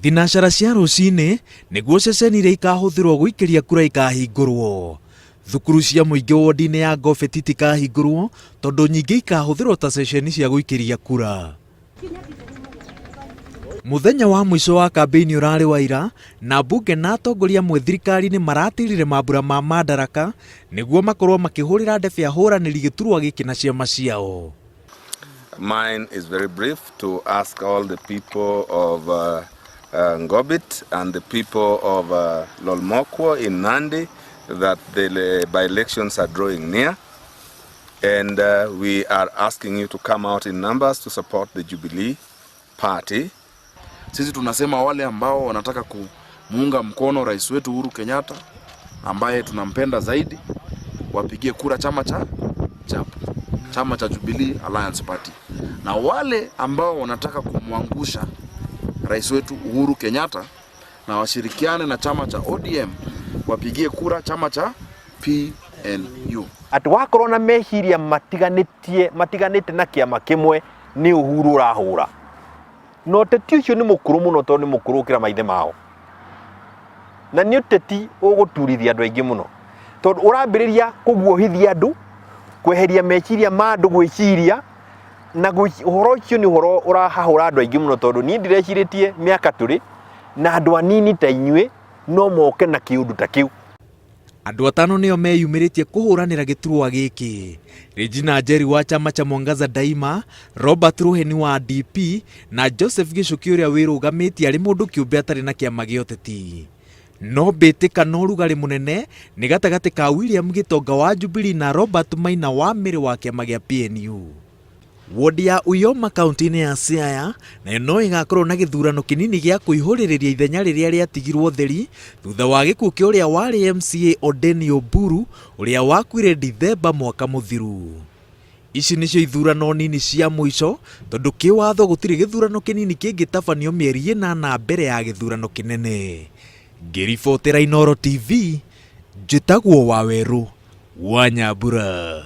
Thinacara cia rũcinĩ nĩguo ceceni iria ikahũthĩrwo gũikĩria kura ikahingũrwo. Thukuru cia mũingĩ wodi-inĩ ya Ngobeti itikahingũrwo tondũ nyingĩ ikahũthĩrwo ta ceceni cia gũikĩria kura. Mũthenya wa mũico wa kambĩini ũrarĩ wa ira na mbunge na atongoria amwe thirikari-inĩ maratirire mambura ma Madaraka nĩguo makorwo makĩhũrĩra ndebe ahũranĩri gĩturwa gĩkĩ na ciama ciao. Mine is very brief to ask all the people of Ngobit and the people of Lolmokwo in Nandi that the by-elections are drawing near, and we are asking you to come out in numbers to support the Jubilee Party. Sisi tunasema wale ambao wanataka kumuunga mkono rais wetu Uhuru Kenyatta ambaye tunampenda zaidi wapigie kura chama cha CHAP, chama cha Jubilee Alliance Party, na wale ambao wanataka kumwangusha rais wetu Uhuru Kenyatta na washirikiane na chama cha ODM wapigie kura chama cha PNU. Atĩ wakorwo na meciria matiganĩtie matiganĩte na kĩama kĩmwe nĩ Uhuru ũrahũra, na ũteti ũcio nĩ mũkũrũ mũno tondũ nĩ mũkũrũ gũkĩra maithe mao, na nĩ ũteti ũgũturithia andũ aingĩ mũno tondũ ũrambĩrĩria kũguohithia andũ, kweheria meciria ma andũ gwĩciria na ũhoro ũcio nĩ ũhoro ũrahahũra andũ aingĩ mũno tondũ niĩ ndirecirĩtie mĩaka tũrĩ na andũ anini ta inyuĩ no moke na kĩũndũ ta kĩu. Andũ atano nĩo meyumĩrĩtie kũhũranĩra gĩturwa gĩkĩ. Regina Njeri wa chama cha Mwangaza Daima, Robert Ruheni wa DP na Joseph Gĩchũki ũrĩa wĩrũgamĩtie arĩ mũndũ kĩũmbe atarĩ na kĩama gĩa ũteti. No mbĩtĩka na ũrugarĩ mũnene nĩ gatagatĩ ka William Gĩtonga wa Jubilee na Robert Maina wa Mĩrĩ wa kĩama gĩa PNU. Wodi ya Uyoma kaunti-inĩ ya Siaya nayo no ĩgakorwo na gĩthurano kĩnini gĩa kũihũrĩrĩria ithenya rĩrĩa rĩatigirwo theri thutha wa gĩkuũ kĩa ũrĩa warĩ MCA Odeni Oburu ũrĩa wakuire Dithemba mwaka mũthiru. Ici nĩcio ithurano nini cia mũico tondũ kĩwatho gũtirĩ gĩthurano kĩnini kĩngĩtabanio mĩeri ĩnana mbere ya gĩthurano kĩnene. Ngĩribotera Inooro TV, njĩtagwo Wawerũ wa Nyambura.